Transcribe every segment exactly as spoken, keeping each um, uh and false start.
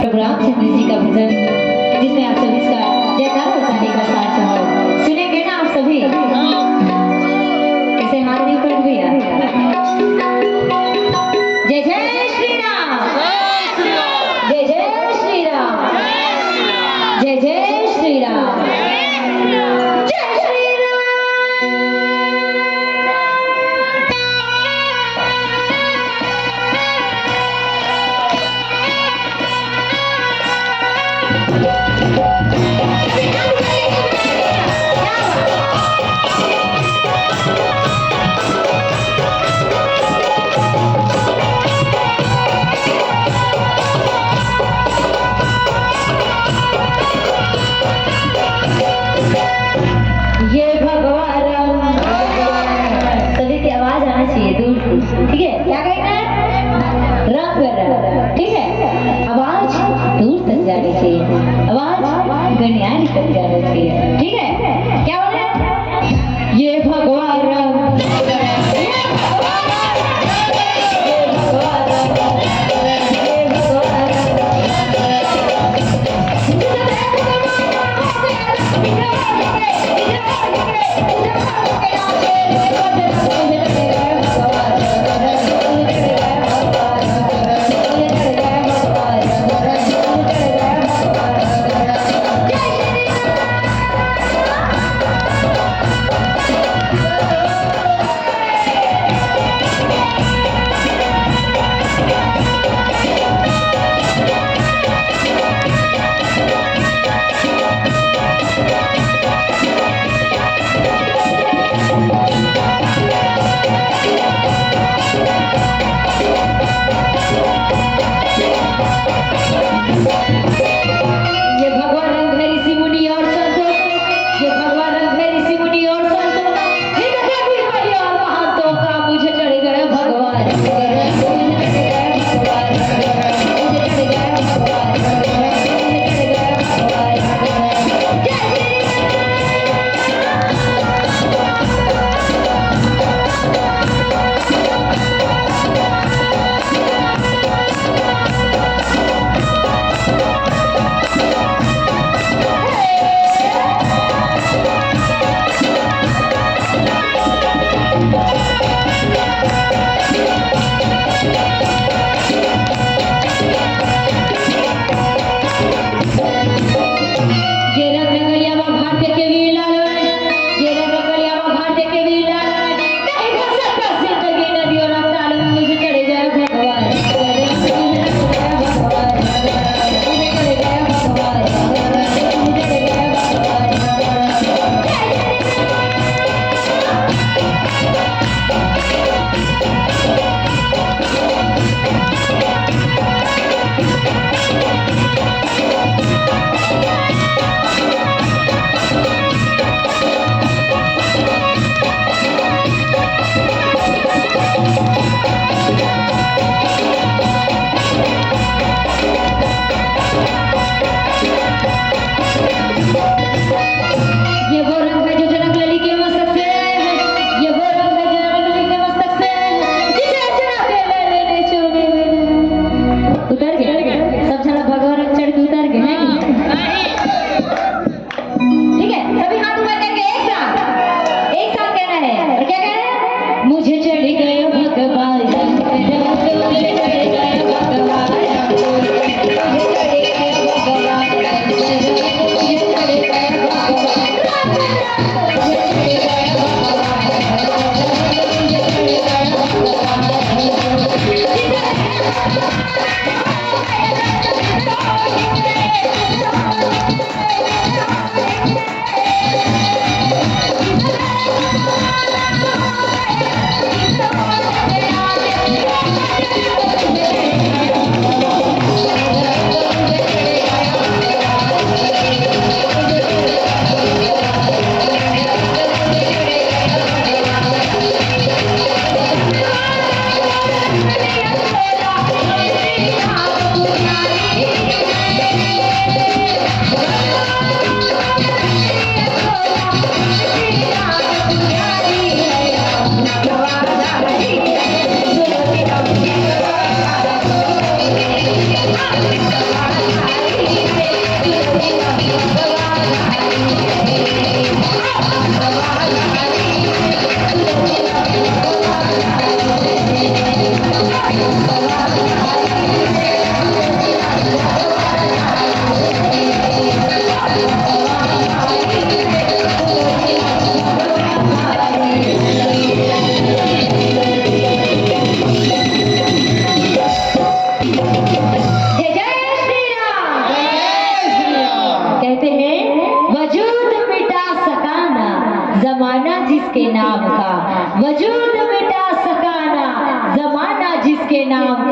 प्रभु रामचंद्र जी का भजन, जिसमें आप सभी इसका जयकारा और ताली का साथ चाहो। सुनेंगे ना आप सभी? इसे हाथ नहीं पकड़ भैया। जय जय श्री राम। जय जय श्री राम। जय जय श्री राम। जय श्री राम। ये भगवान राम। सभी की आवाज आना चाहिए दूर से, ठीक है? क्या कहना है? राम कर रहा है, ठीक है? आवाज दूर तक जानी चाहिए, आवाज गलियारे तक जानी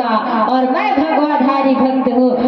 और मैं भगवाधारी भक्त हूँ।